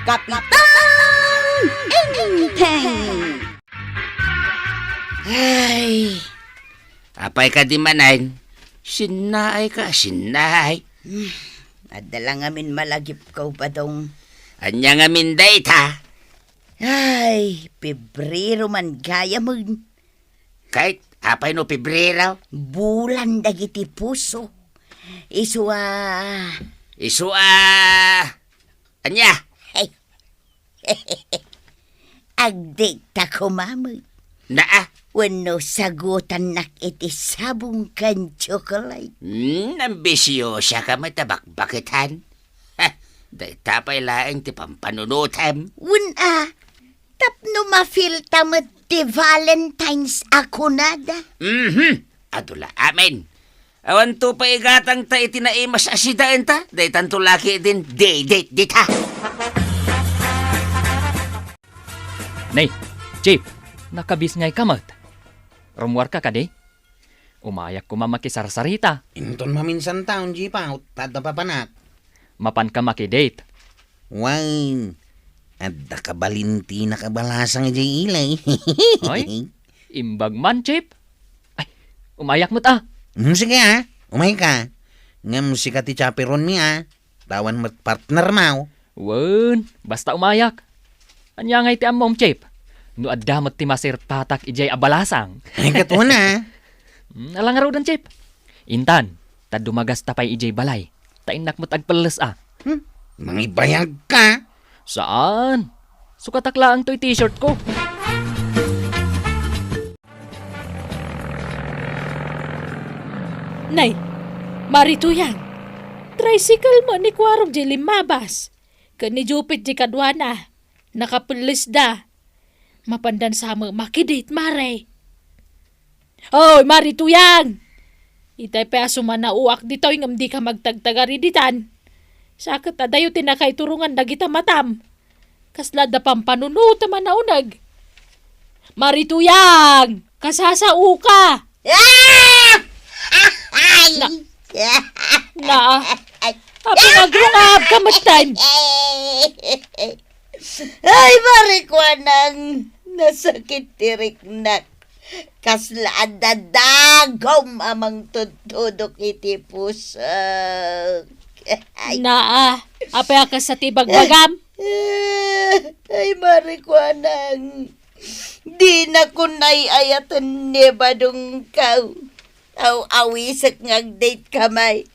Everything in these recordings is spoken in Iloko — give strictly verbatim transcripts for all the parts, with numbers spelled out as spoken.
Kapitan Enteng! Ay, apay kadi manen? Sinnaay ka, sinnaay. Hmm, adda la ngamin malagipko, Badong. Ania ngamin dayta? Ay, Pebrero man gayamen. Ket apay no Pebrero? Bulan dagiti puso. Isu a Isu a ania? Ay. Agdate ta koma met. Naa? Wenno sagutannak iti sabong ken chocolate. Hmm, ambisiosa ka met a bakbaketan. Ha, dayta pay laeng ti pampanunotem. Wen a, tapno ma-feel ta met ti Valentine's a kunada. Mhm. Adu la amin. Awanto pay igatangta iti naimas a sidaenta, daytanto la ketdin date-date dita. Nay, Chief, nakabisngay ka met. Rummuarka kadi? Umayak koma makisarsarita. Inton maminsan taon, Chief, ta adda papanak. Mapanka makidate. Wen, adda kabalintinak a balasang idiay ilay. Ay, imbag man, Chief. Ay, umayak met a. Hmm, sige a, umayka. Ngem sika ti chaperonmi a, ta awan met partnermo. Wen, basta umayak. Ania ngay ti ammom, Chief? No adda met ti masirpatak idiay a balasang. Ay, ket wen a. Hmm, ala ngaruden, Chief. Intan, ta dumagasta pay idiay balay. Ta innak met agpelles a. Hmm? Mangibayagka? Saan? Sukatak laeng toy t-shirt ko. Nay, Mari Tuyang, tricycle met ni Kuarog diay limmabas, ken ni Jupit diay kaduana, nakapellesda. Mapandan sa met makidate, Mare. Hoy, Mari Tuyang! Itay pay a sumanaoak ditoy ngem dika magtagtagari ditan. Sa ket adayo ti nakaiturongan dagita matam. Kasla adda pampanunotem a nauneg. Mari Tuyang! Kasasaoka! Ah! Ay! Na-, naa. Apay nga agrungabka metten? Ay, Mari Kuanang, nasakit ti riknak. Kasla adda dagum a mangtudtudok iti pusok. Ay. Naa, apay a kasta ti ibagbagam? Ay, Mari Kuanang, dinakon ay-ayaten ni Badongko. Aw-awisek nga agdate ka met.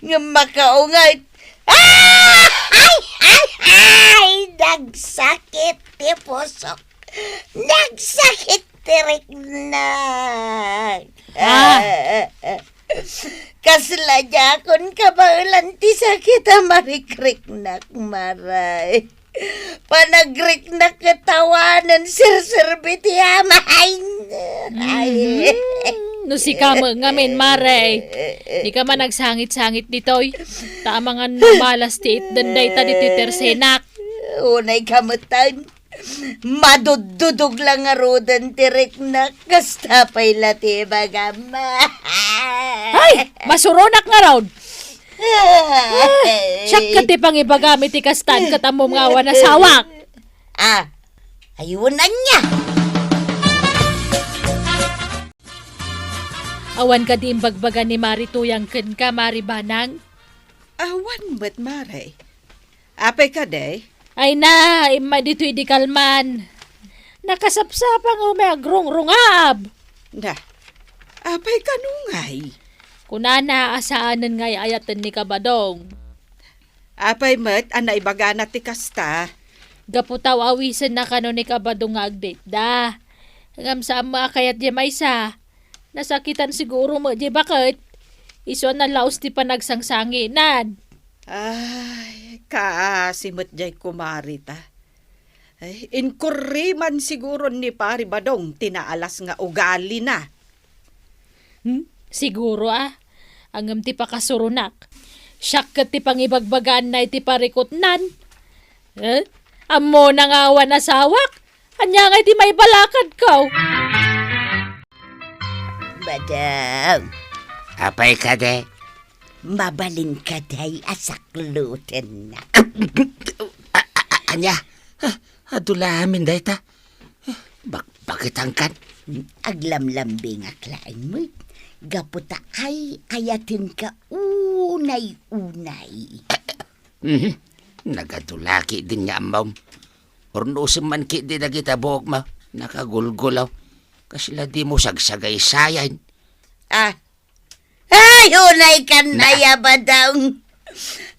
Ngem makaunget. Ah! Ay, ay, ay! Nagsakit ti pusok. Nagsakit ti riknak. Ah. Kasla diakon kabaelan ti sakit a marikriknak, Mare. Panagriknak ket awanen serserbi ti ama. Ay, ay. Mhm. No sika met ngamin, Mare, dika man agsangit-sangit ditoy. Ta amangan no malas ti itden dayta ditoy tersenak. Unayka metten. Maduddudog la ngaruden ti riknak, kasta pay la ti ibagam. Ay, masuronak ngarud. Ah, siak ket ti pangibagam iti kastan ket ammom nga awan asawak. Ah, aywan ania. Awan kadi imbagbaga ni Mari Tuyang kenka, Mari Banang? Awan met, Mare. Apay kadi? Ay na, immay ditoy di kalman. Nakasapsapa nga umay agrungrungab. Na, apay kano ngay? Kunana a saanen nga ay-ayaten ni Kabadong. Apay met a naibagana ti kasta? Gapu ta aw-awisenna kano ni Kabadong nga agdate da. Ngem saan met a kayat diay maysa. Nasakitan siguro met diay baket. Isu a nalaus ti panagsangsanginan. Ay, kaasi met diay kumari ta. Ay, inkurriman siguro ni Pari Badong ti naalas nga ugalina. Hmm? Siguro, a. Ngem ti pakasuronak. Siak ket ti pangibagbagaanna iti parikutnan. Eh? Ammona nga awan asawak? Ania ngay ti maibalakadko? Badong. Apay kadi? Mabalin kadi a saklutennak? A-, a-, a-, ania? Dulamin dayta. Bakbakitangkan. Aglamlambingak laeng met. Gapu ta ay-ayatenka unay-unay. Mhm. Nagadulaki din nga ammom. Urnosem man ketdi dagita buokmo. Nakagulgulaw. Kasla dimo sagsagaysayan. Ah, Ay, unay kan Na- aya, Badong.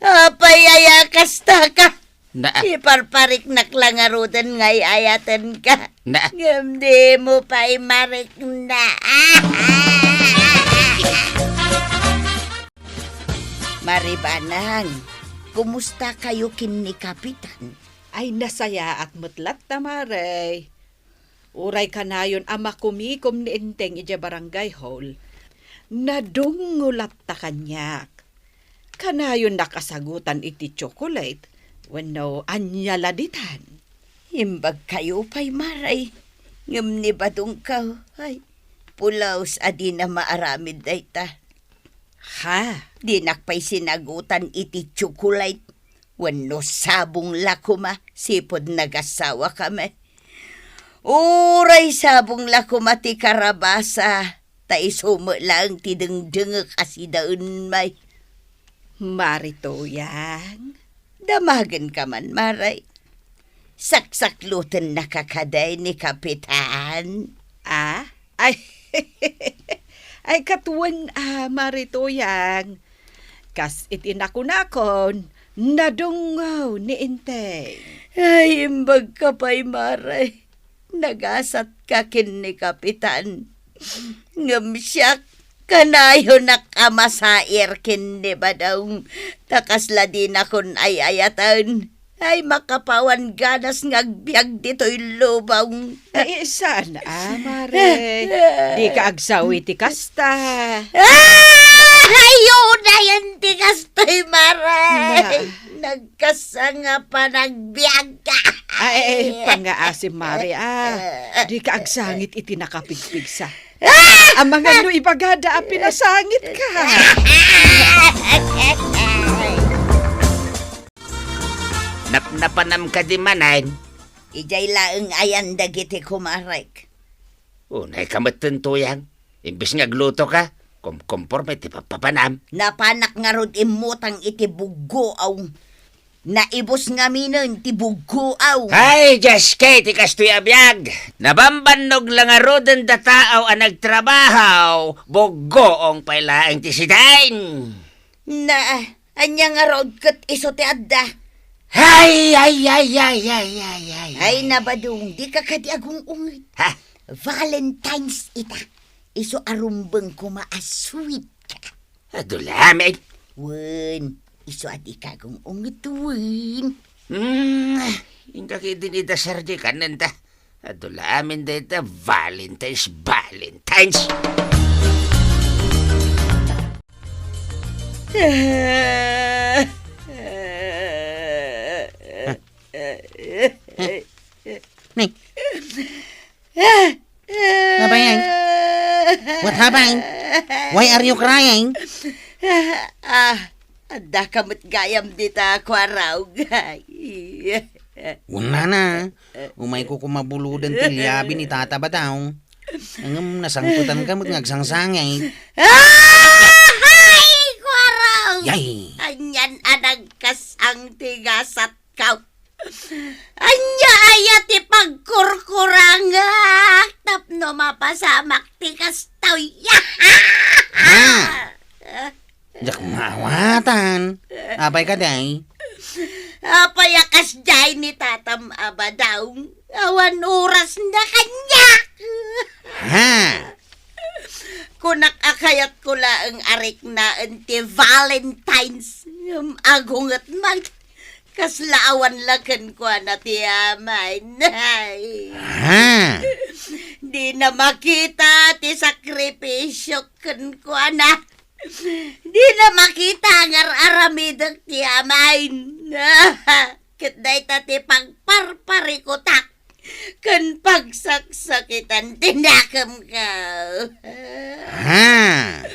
Apay aya kasta ka? Na- Iparpariknak la ngaruden nga ay-ayatenka. Na- Ngem dimo pay marikna. Maribanang, kumusta kayo ken ni Kapitan? Ay, nasayaat met latta, Mare. Uray kanayon a makumikom ni Enteng idiay barangay hall, nadungngo latta kaniak. Kanayon a kasagutan iti tsokolate wenno ania la ditan. Imbag kayo pay, Mare. Ngem ni Badongko, ay, pulos a dina maaramid dayta. Ha? Dinak pay sinagutan iti tsokolate wenno sabong la koma, sipud nagasawakami. Uray sabong la koma ti karabasa, ta isu met laeng ti dengdengek a sidaenmi. Mare Tuyang? Damagenka man, Mare. Saksaklutennaka kadi ni Kapitan. Ah? Ay, ay, ket wen a, Mare Tuyang. Kas iti nakunakon, nadungngo ni Enteng. Ay, imbagka pay, Mare. Nagasatka ken ni Kapitan. Ngem siak, kanayonak a masair ken ni Badong, ta kasla dinakon ay-ayaten. Ay, makapawan ganas nga agbiag ditoy lubong. Ay, saan a, Mare? Dika agsawi ti kasta. Ah! Ay, unayen ti kastoy, Mare. Na- Nagkasanga panagbiag ka. Ay, pangngaasim, Mare, ah. Dika agsangit iti nakapigpigsa. Ah! Amangan no ibagada a pinasangitka. Napnapanam kadi manen? Idiay laeng ayan dagiti kumarek. Unayka metten, Tuyang. Imbes nga aglutoka, kumkomporme ti pappapanam. Napanak ngarud immutang iti buggoaw. Naibus ngaminen ti buggoaw. Ay, Diyos, ket ti kastoy a biag. Nabambannog la ngaruden da taaw a nagtrabaho, buggoong pay laeng ti sidaen. Na, ania ngarud ket isu ti adda? Ay, ay, ay, ay, ay, ay, ay. Ay, Nabadong, dika kadi agung-ungit. Ha? Valentine's ita. Isu a rumbeng koma a sweet ka. Adu laeng. Wen, isu a dika agung-ungit, wen. Hmm, inka ketdin idasar di kanen ta. Adu laeng dayta Valentine's, Valentine's. Nay. Nabayang? What happened? Why are you crying? Ah, adda ka met gayam dita, Kuarog. Unana, umayko koma buludan ti liabi ni Tata Badong. Ngem nasangpetanka met nga agsangsangit. Ay, Kuarog! Yay! Anian a nagkas-ang ti gasatko. Ania aya ti pagkurkurangak tapno mapasamak ti kastoy? Ha? Diak maawatan. Apay kadi? Apay a kasdiay ni Tatam a Badong? Awan orasna kaniak. Ha? Kunak a kayatko laeng a riknaen ti Valentine's. Ngem agunget man. Kasla awan la kenkuana ti amayen. Ay. Ha? Dina makita ti sakripisiok kenkuana. Dina makita nga ar-aramidek ti amayen. Ket dayta ti pagparparikutak ken pagsaksakitan ti nakemko. Ha?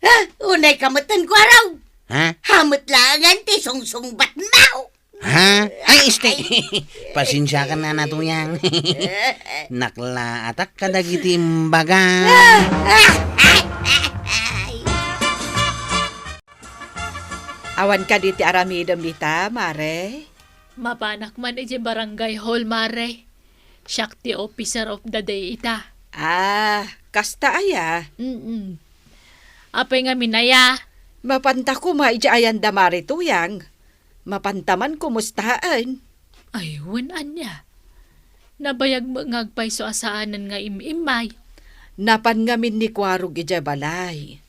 Ha? Unayka metten, Kuarog. Ha? Hamet laengen ti sungsungbatmo. Ha? Ay, Este, pasensiakan, Nana Tuyang. Naklaatak kadagiti imbaga. Awan kadi ti aramidem ita, Mare? Mapanak man idiay barangay hall, Mare. Siak ti officer of the day ita. Ah, kasta aya? Mm-mm. Apay ngamin aya? Mapanta koma idiay ayanda, Mare Tuyang. Mapanta man kumustaen. Ay, wen ania? Nabayag met nga agpayso a saanen nga im-immay. Napan ngamin ni Kuarog idiay balay.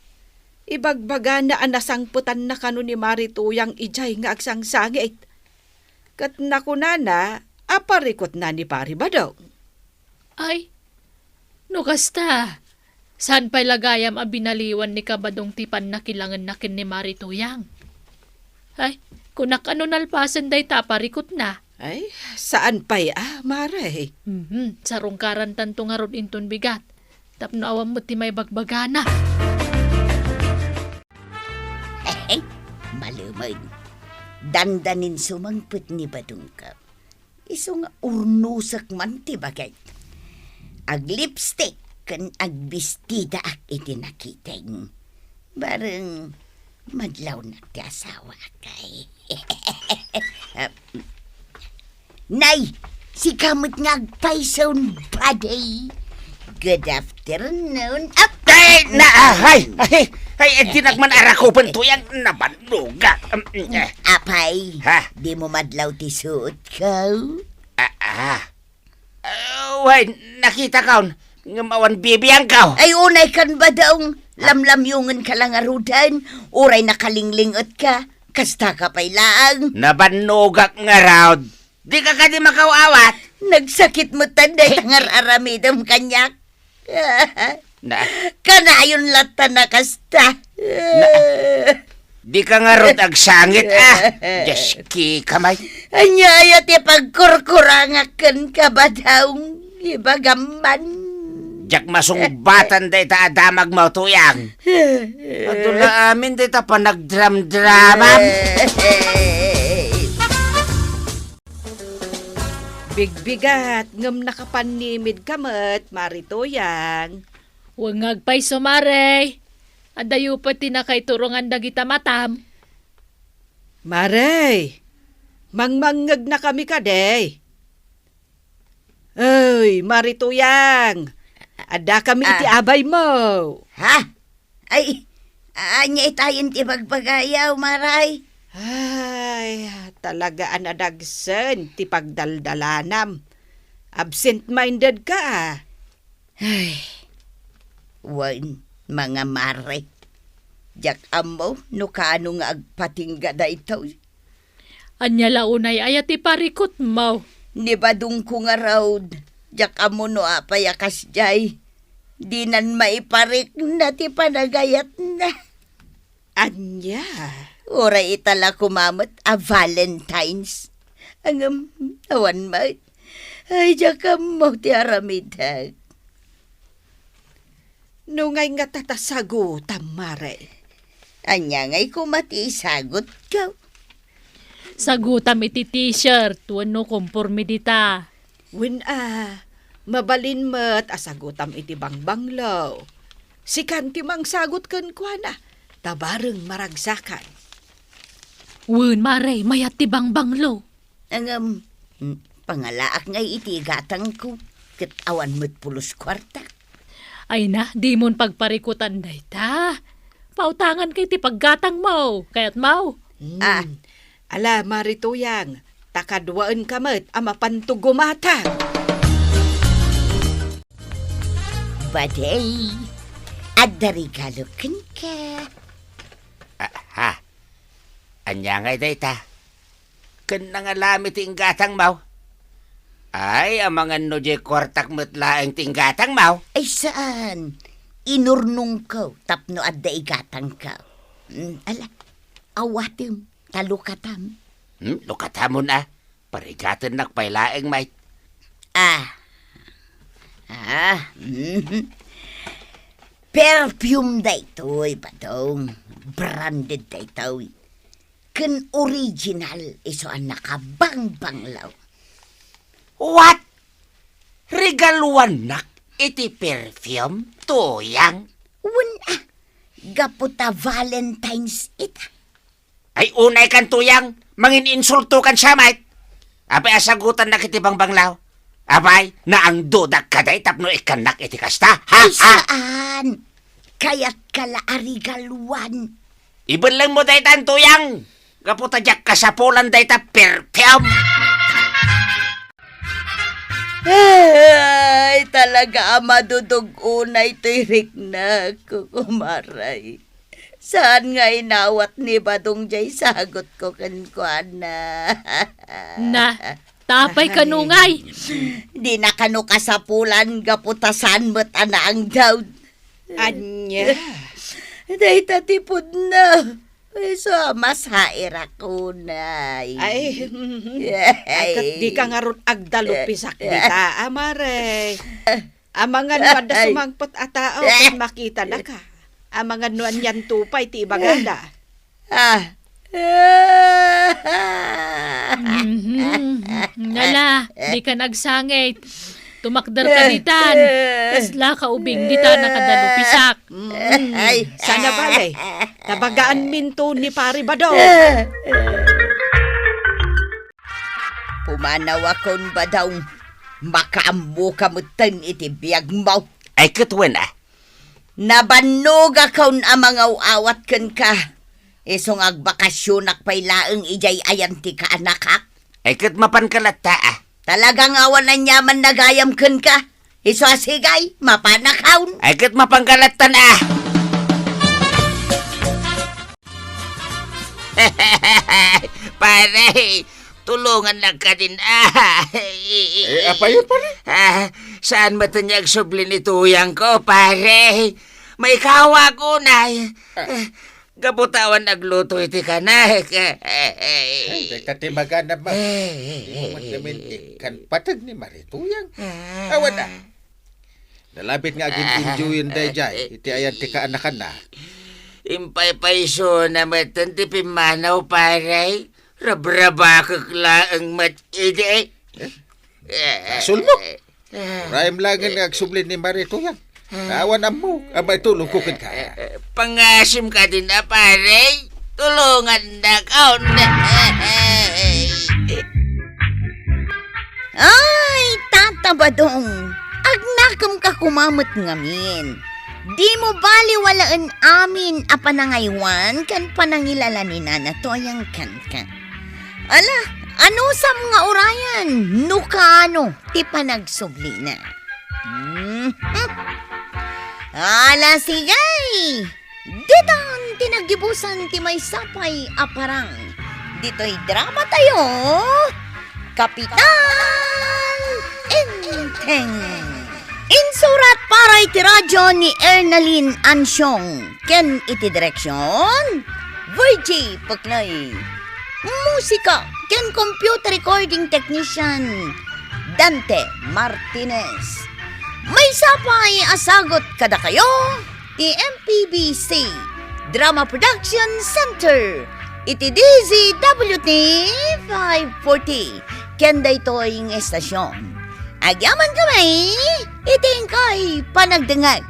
Ibagbagana a nasangpetanna kano ni Mare Tuyang idiay nga agsangsangit. Ket nakunana a parikutna ni Pari Badong. Ay, no kasta, saan pay la gayam a binaliwan ni Kabadong ti pannakilangenna ken ni Mari Tuyang? Ay, kunak a no nalpasen dayta a parikutna. Ay, saan pay a, Mare? Mhm, sarungkarantanto ngarud inton bigat. Tapno awan met ti maibagbagana. Malem. Dandanin sumangpet ni Badongko. Isu nga urnosek man ti bagek. Aglipstick ken agbistidaak iti nakiteng. Bareng madlawnak ti asawaak. Nay, sika met nga agpayson, buddy. Good afternoon. Ap- Ay, na, ah, ay, ay, ay, ay, dinak man arakupen, Tuyang, nabannoga. Mm, eh. Apay, ha? Dimo madlaw ti suotko? Ah, ah. Ah, wen, nakitakon, ngem awan bibiangko. Ay, unaykan, Badong. Lamlamyongenka la ngaruden, uray nakalinglingetka. Kastaka pay laeng. Nabannogak ngarud. Dika kadi makaw-awat? Nagsakit met dayta nga ar-aramidem kaniak. Na. Kanayon latta a kasta. Na. Dika ngarud agsangit, a. Dios, kikam ay. Ania aya ti pagkurkurangak kenka, Badong? Ibagam man. Diak masungbatan dayta a damagmo, Tuyang. Adu la amin dayta panagdramdramam. Bigbigat, ngem nakapannimidka met, Mare Tuyang. Wen nga agpayso, Mare. Adayo pay ti nakaiturongan dagita matam. Mare, mangmangngegnakami kadi. Ay, Mare Tuyang, addakami iti abaymo. Ha? Ay, ania itayen ti bagbagayo, Mare? Ay, talaga a nadagsen ti pagdaldalanam. Absent-mindedka, a. Ay, wen, mga mare. Diak ammo no kaano nga agpatingga daytoy. Ania la unay aya ti parikutmo? Ni Badongko ngarud, diak ammo no apay a kasdiay. Dinan maiparikna ti panagayatna. Ania? Uray ita la koma met a Valentine's. Ngem, awan met. Ay, diak ammo ti aramidek. No ngay nga tatasagutam, Mare. Ania ngay koma ti isagutko? Sagutam iti t-shirt wenno komporme dita. Wen a, mabalin met a sagutam iti bangbanglo. Sikan ti mangsagut kenkuana, ta bareng maragsakan. Wen, Mare, mayat ti bangbanglo. Ngem, mm, pangalaak ngay iti igatangko, ket awan met pulos kuarta. Ay na, dimon pagparikutan dayta. Pautanganka iti paggatangmo, kayatmo? Mm. Ah. Ala, Mare Tuyang, ta kaduaenka met a mapanto gumatang. Badey, adda regalo kenka. Ah, ha? Ania ngay dayta? Ken nangalami ti inggatangmo? Ay, amangan no diay kuartak met laeng ti inggatangmo? Ay, saan. Inurnongko tapno adda igatangko. Mm, ala, awatem, ta lukatam. Hmm, lukatamon a. Parigatennak pay laeng, mait. Ah. Ah, mhm. Perfume daytoy, Badong. Branded daytoy. ken original isu a nakabangbanglaw. What? Regaluannak iti perfume, Tuyang? Wen a, gapu ta Valentine's ita. Ay, unaykan, Tuyang, mangin-insultokan siya met. Apay a sagutannak iti bangbanglaw? Apay, naangdudak kadi tapno ikkannak iti kasta? Ha? Ay, ha? Saan? Kayatka la a regaluan. Ibellengmo daytan, Tuyang. Gapu ta diak kasapulan dayta perfume. Ay, talaga a madudog unay toy riknak, kukumaray. Saan nga inawat ni Badong jay sagot ko kenkuana? Na, tapay kano ngay? Di na kano kasapulan gapu ta saan met a naangdaw. Ania? Dayta ti pudno. Isu a masairak unay. Ay, ay, ket dika ngarud agdalupisak dita, a, mare. Amangan no adda sumangpet a tao ket makitadaka. Amangan no anianto pay ti ibagada. Ah. Mhm. Nala, dika agsangit. Tumakder ka ditan. Kasla ka ubing ditan a kadalupisak. Mm. Ay. Sana bale, nabagaanminto ni Pari Badong. Pumanawakon, Badong. Makaammoka metten iti biagmo. Ay, ket wen a. Nabannogakon a mangaw-awat kenka. Isu nga agbakasionak pay laeng idiay ayan ti kaanakak. Ay, ket mapanka latta a. Talaga nga awan aniaman nagayam kenka. Isu a sigay, mapanakon. Ay, ket mapanka lattan a. Pare, tulongannak kadin a. Eh, apay, pare? Ah, saan met nga agsubli ni Tuyangko, pare? Maikawak unay. Ah. Gapu ta awan agluto iti kanek. Ay, dayta ti maganab, ma. Ay, ay, ay, ay, ay. Di mo man namin ikkan pateg ni Mari Tuyang. Ah. Awan a. Nalabit nga agin-enjoyen dayjay iti ayan ti kaanakanna. Impaypaysona metten ti pimmanaw, pare. Rabrabakek laeng met idi. Eh? Basolmo. Urayem laengen nga agsubli ni Mari Tuyang. Awan ammo a maitulongko kenka. Pangasim kadin a, pare. Tulongannakon. Ay, Tata Badong, agnakemka koma met ngamin. Dimo baliwalaen amin a panangaywan ken panangilala ni Nana Tuyang kenka. Ala, anusam nga urayan no kaano ti panagsublina? Mhm. Ala, sige! Ditan ti naggibusan ti maysa pay a parang. Ditoy dramatayo, Kapitan Enteng. Insurat para iti radyo ni Ernalyn Ansiong ken iti direksion, Virgie Peclay. Musika ken computer recording technician, Dante Martinez. Maysa pay a sagut kadakayo ti M P B C Drama Production Center iti D Z W T five forty ken daytoy nga estasion. Agyamankami iti inkay panagdengngeg.